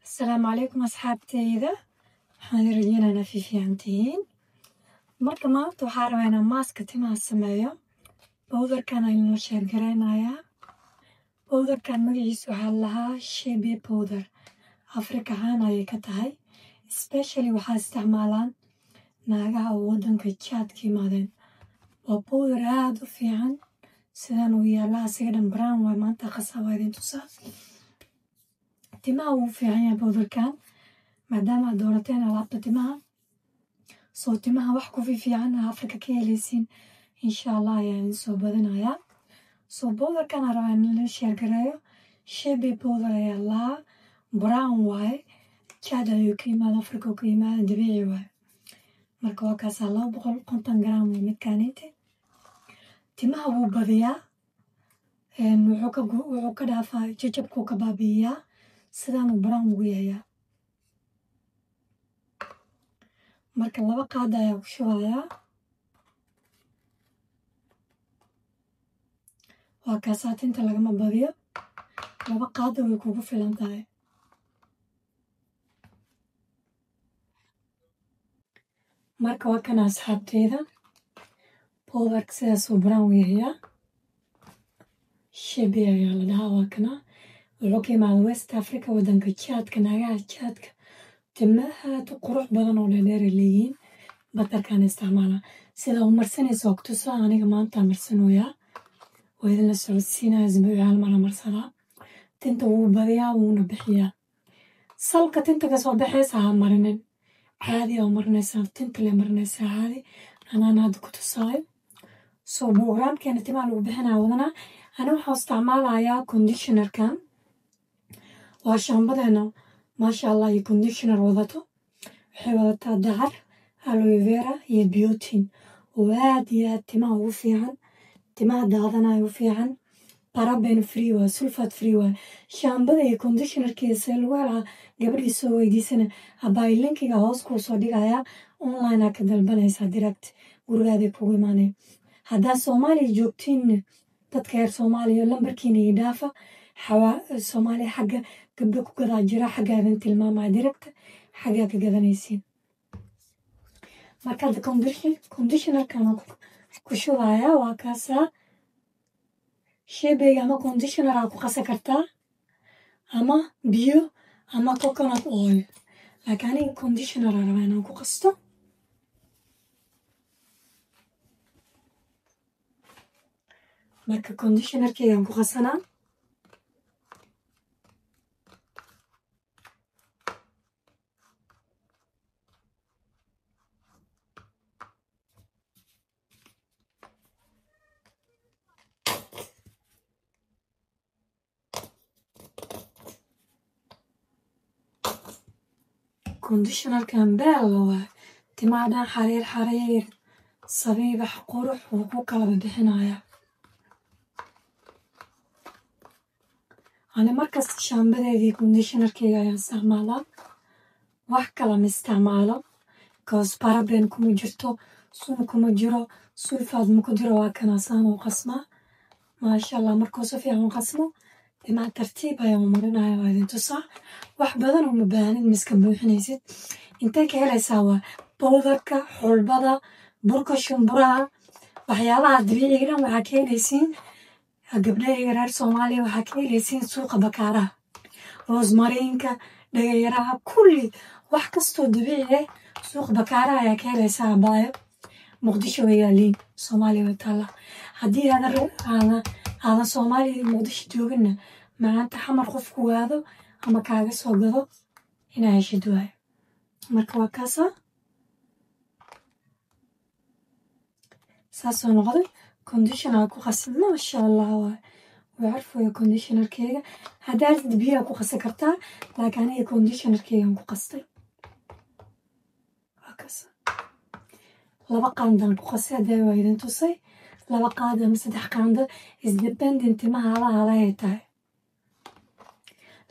Asalaamu calaykum asxaabteyda, waxaan idin rajeynayaa inaad fiican tihiin. Marka maanta waxaa rabaa inaan maaska timaha sameeyo. Powderkan ayaan la share gareynayaa. Powderkan magaciisa waxaa la lahaa Shebe Powder. Afrika caan ayay ka tahay. Especially waxaa isticmaalaan naagaha oo wadanka Chad ka yimaadeen. Waa powder aad u fiican. Sidaan uu yaalaa asiga dhan brown waay, maanta qasaa waa idin tusaa. Timaha wuu fiican yahay powderkan, maadaama aad doorateen alaabta timaha. Soo timaha wax ku fiican Afrika ka heleysiin insha Allah ayaan idin soo badinayaa. Soo powderkan aan rabaa in la share gareeyo. Shebe Powder ayaa lahaa, brown waaye, Chad ayuu ka yimaada, Afrika uu ka yimaada, dabiici waaye. Marka waa kaasaa 250 gram waa midkaaniinti. Timaha wuu badiyaa, wuxuu ka dhaafaa jajabkuu ka baabi'iyaa, sidaan uu brown ugu yahayaa. Marka 2 qaad ayaa ku shubayaa. Waa kaasaa, tinta lagama badiyo, 2 qaado way kugu filan tahay. Marka waa kana asxaabteyda, powderka sidaas uu brown u yahayaa. Shebe ayaa la dhahaa, waa kana. Wuxuu ka yimaada West Africa, wadanka Chadka. Naagaha Chadka tima aad u qurux badan oo dheerdheer ay leeyihiin, batarkaan isticmaalaa. Sida u marsanaysa waa ku tusaa, aniga maanta marsanooyaa. Waa idin la socodsiinaya, isbuuci hal mar marsadaa. Tinta wuu badiyaa, wuuna bixiyaa. Salka tinta kasoo baxaysa ha marinin. Caadi aa marinaysaa, tinta le marinaysaa caadi. Anaan hadda ku tusaayo. Soo programkeena timaha lagu bixinaya wadanaa. Ani waxaan isticmaalayaa conditionerkan. Waa shaambadeena maasha Allah iyo conditioner wadato. Waxay wadataa dacar, aloe vera iyo biotin oo aad iyo aad timaha ugu fiican, timaha daadanaya u fiican. Paraben free waa, sulfate free waa. Shaambada iyo conditionerkeeda see lagu helaa gabadhii soo weydiisana, abaa linkiga hoos kuu soo dhigayaa, online aa ka dalbanaysaa, direct gurigaaday kugu imaanaya. Haddaa Soomaaliya joogtiin, dadka reer Soomaaliya lambarkiina ii dhaafa. Xawaa Soomaaliya xagga gabdho ku gadaa jira, xaggaa idin tilmaamaya, direct xaggaa ka gadanaysiin. Marka hadda conditionerkan ku shubayaa, waa kaasaa. Shebeyga ama conditioner aa ku qasa kartaa, ama biyo, ama coconut oil, laakiin aniga conditioner aa rabaa inaan ku qasto. Marka conditionerkeygaan ku qasanaa. Conditionerkan beel waay, timaha dhan xariir xariir, sabiibax, qurux wuu ku kala bixinayaa. Ani markasta shaambadeedii conditionerkeyga ayaan isticmaalaa, wax kale ma isticmaalo, because paraben kuma jirto, sun kuma jiro, sulfate ma ku jiro. Waa kana saan u qasmaa, maasha Allah. Markuu si fiican u qasmo, timaha tartiib ayaan u marinaya, waa idin tusaa. Wax badan uma baahnid, ma iska buuxinaysid. Intee ka helaysaa waa powderka, xulbada, burka shumburaha, waxyaabaha dabiiciga dhan waxaa ka helaysiin gabdhahayga reer Soomaaliya, waxaa ka helaysiin suuqa Bakaaraha. Rosmarinka, dhagayaraha, kulli wax kastoo dabiici ah suuqa Bakaaraha ayaa ka helaysaa abaayo. Muqdisho way yaaliin, Soomaaliya way taallaa. Haddii aadan Soomaaliya Muqdisho jooginna, maanta Xamar qof ku aado ama kaaga soo gado inaa heshid waayo. Marka waa kaasaa, saasoo noqday. Conditioner ku qasan, maasha Allah waay, wuu carfaya conditionerkeyga. Haddaa rabtid biyaha ku qasan kartaa, laakiin aniga conditionerkeygaan ku qastay. Waa kaasa, 2 qaandaan ku qasay, haddaa waa idin tusay, 2 qaado ama 3 qaando is dependent timaha hala hala ay tahay.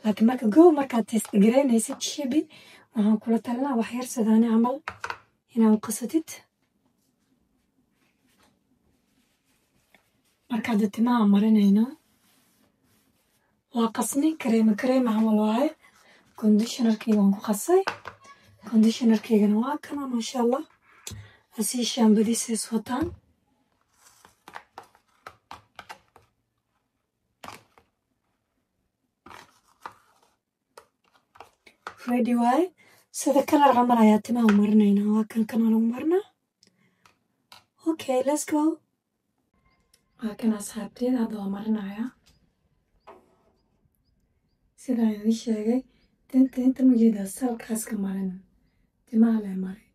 Laakiin marka go markaad test gareynaysid Shebe, waxaan kula talinaa wax yar sidaani camal inaad u qasatid. Marka hadda timaha marinaynaa, waa qasni, kareema kareema camal waaye. Conditionerkayga waan ku qasay. Conditionerkaygana waa kana, maasha Allah. Asii shaambadiisa is wataan. Ready waaye. Sida kalar camal ayaa timaha u marinaynaa. Waa kan, kana lagu marinaa. Okay, let's go. Waa kan, asxaabteeda, hadda waa marinayaa. Sidaan idin sheegay, tinta inta ma jeedaa, salkaas ka marin, timaha lee mari.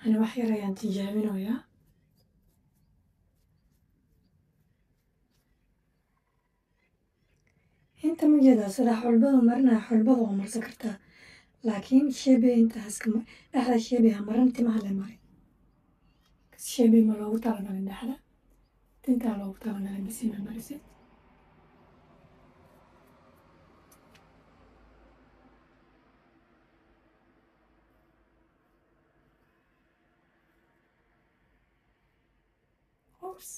Ani wax yar ayaan tijaabinayaa. Inta ma jeedaa, sida xulbada marinaya, xulbada waa marsan kartaa, laakiin shebe inta haska dhexda shebe ha marin, timaha lee mari. Shebe ma loogu talagalin dhexda, tintaa loogu talagalay bas inaad marisid. Oops.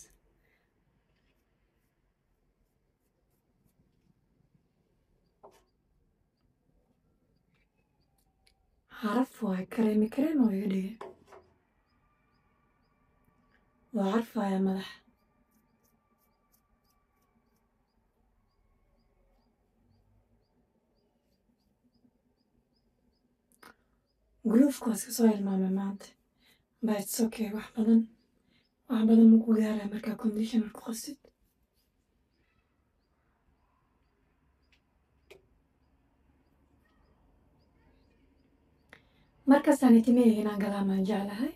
Caraf waay, kareemi kareem oo iga dhigay. Waa carfaya madax. Guluufka waa iska soo hilmaamay maanta, but it's okay. Wax badan, wax badan ma ku gaaraya markaa conditioner ku qasid. Markaasaan timahayga inaan galaamaan jeclahay.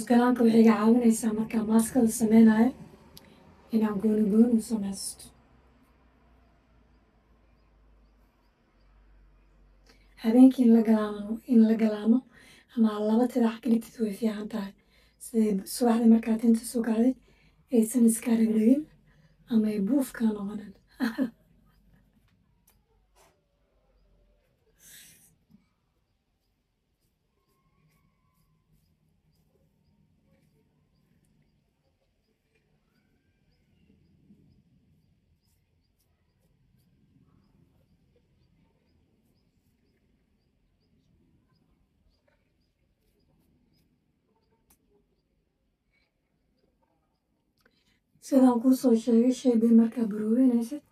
Galaanka waxay iga caawinaysaa markaan maaskada sameynayo inaan gooni gooni u sameysto. Habeenkii in la galaamo ama laba tidac ka dhigtid way fiican tahay, siday subaxdii markaad tinta soo kacdid aysan iska dhegdhegin ama ay buuf kaa noqonin. Sidaan kuu soo sheegay, shaybii markaa baroobeynaysid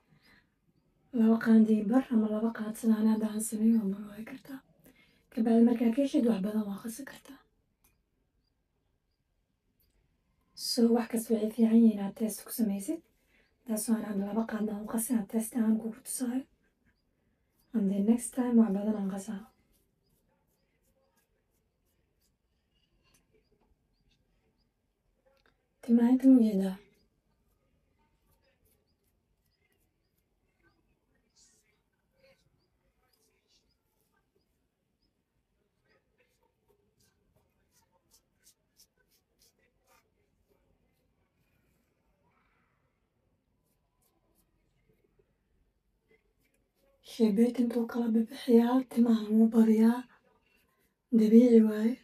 2 qaandi bar ama 2 qaad, sidaan hadda aan sameeyo, waa baroobi kartaa. Kabacdi markaa ka heshid, wax badan waa qasi kartaa. So wax kasta waxay fiican yihiin inaad test ku samaysid. Taas waan hadda 2 qaadna aan u qasay, aan test ahaan kugu tusaayo, and then next time wax badan aan qasaa. Timaha inta ma jeedaa? Sheebeet intuu kala bibixiyaa, timaha wuu badiyaa, dabiici waaye,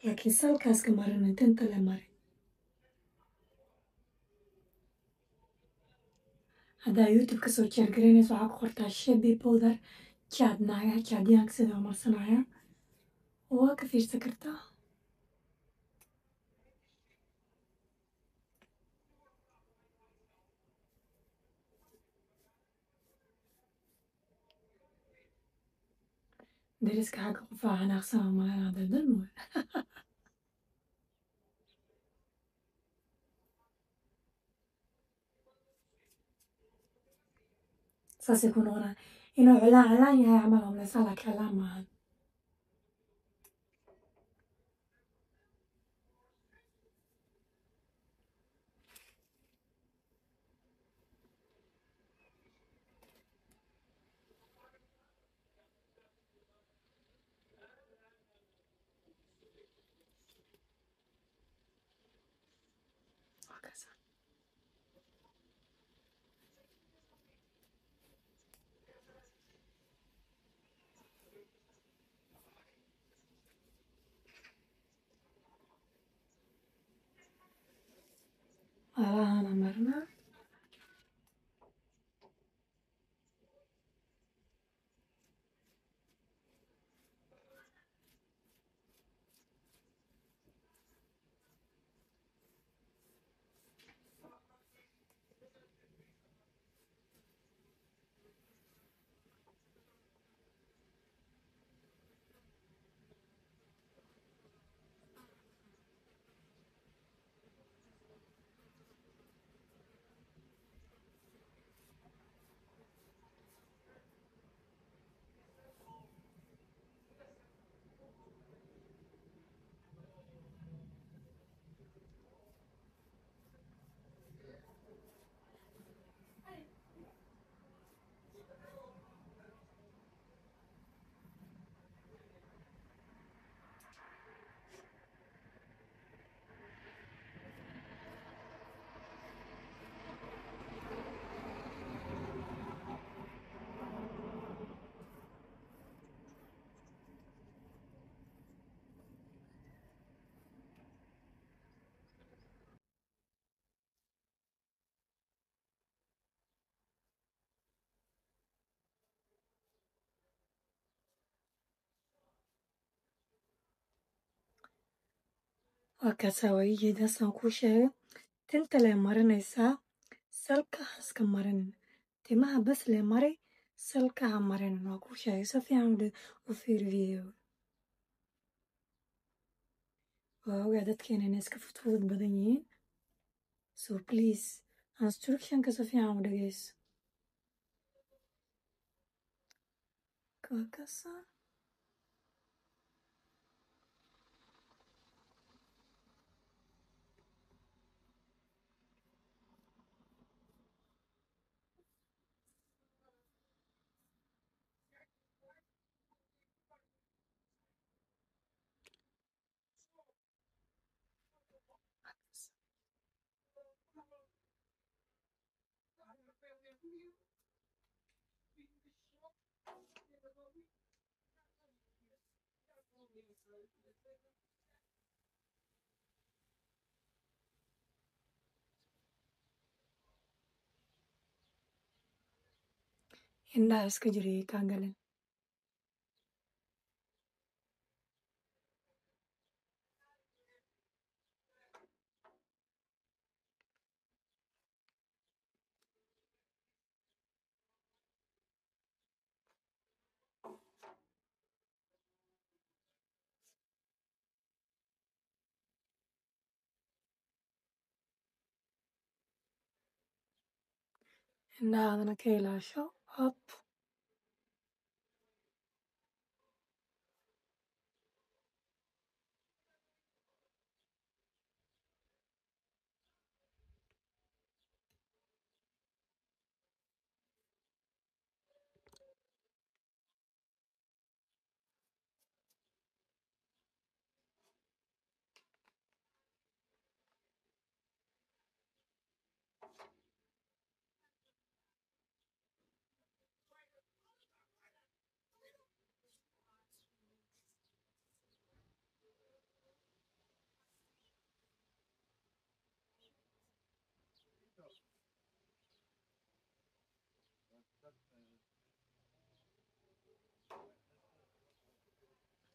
laakiin salkaas ka marina, tinta le mari. Haddaa YouTube kasoo jeergaraynayso, waxaa ku qortaa shea powder Chad, naagaha Chadiyaanka sida u marsanayaan, waa ka fiirsan kartaa. Deriska xagga qofaa xanaaqsan oo malaynaa daldan waay. Saasay ku noqonaa inuu cilaan cilaan yahay camal oo maleysaa, laakiin cilaan maahan. Waa kaasa. Alaana marinaa. Waa kaasaa, waa ii jeedaa saan kuu sheegay. Tinta lee marinaysaa, salka haska marinin. Timaha bas lee mari, salka ha marinin. Waa kuu sheegay, si fiican u fiiri video. Waa ogaa dadkeena inay iska fudfudud badan yihiin, so please instructionka si fiican u dhegeyso. Waa kaasaa. Indhaha iska jiriyay kaa galin. Indhahaadana ka ilaasho. Hop.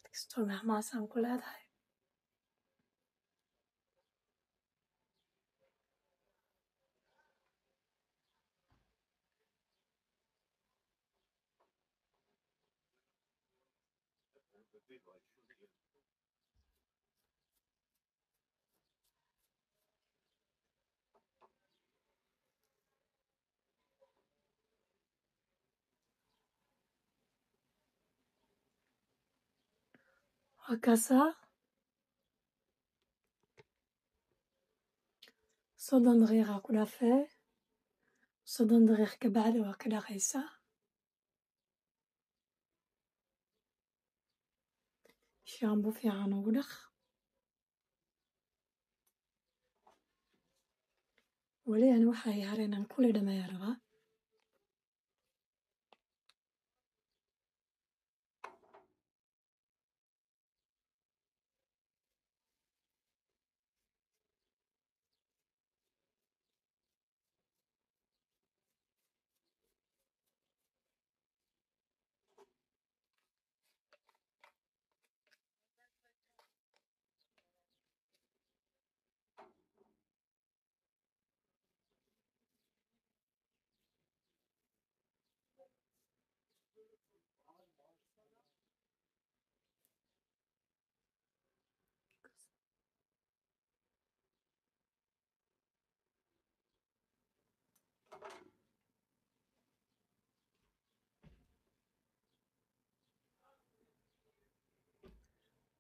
Kastoo gacmahaasaan ku leedahay. Waa kaasaa. 30 daqiiqa ku dhaafee. 30 daqiiq ka bacdi waa ka dhaqaysaa. Shaambo fiican ugu dhaq. Weli ani waxa ii haray inaan kulli dhameeyaa rabaa.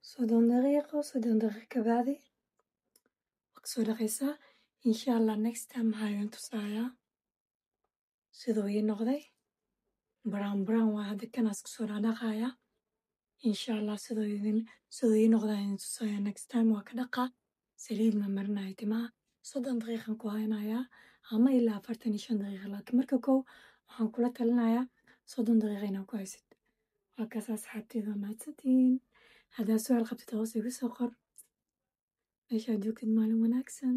30 daqiiqo, 30 daqiiqo kabacdi waa kasoo dhaqaysaa. Insha Allah next time waxaa idin tusayaa siduu ii noqday. Brown brown waa hadda, kan iska soo dhaqaaya. Insha Allah siduu ii noqday idin tusayaa next time. Waa ka dhaqaa, saliid ma marinayo timaha. 30 daqiiqan ku haynayaa ama ilaa 45 daqiiqo, laakiin marka kow waxaan kula talinayaa 30 daqiiqo inaad ku haysid. Waa kaas, asxaabteyda, waa mahadsantihiin. Haddaad su'aal qabtid, hoos igu soo qor. Meeshaad joogtid, maalin wanaagsan.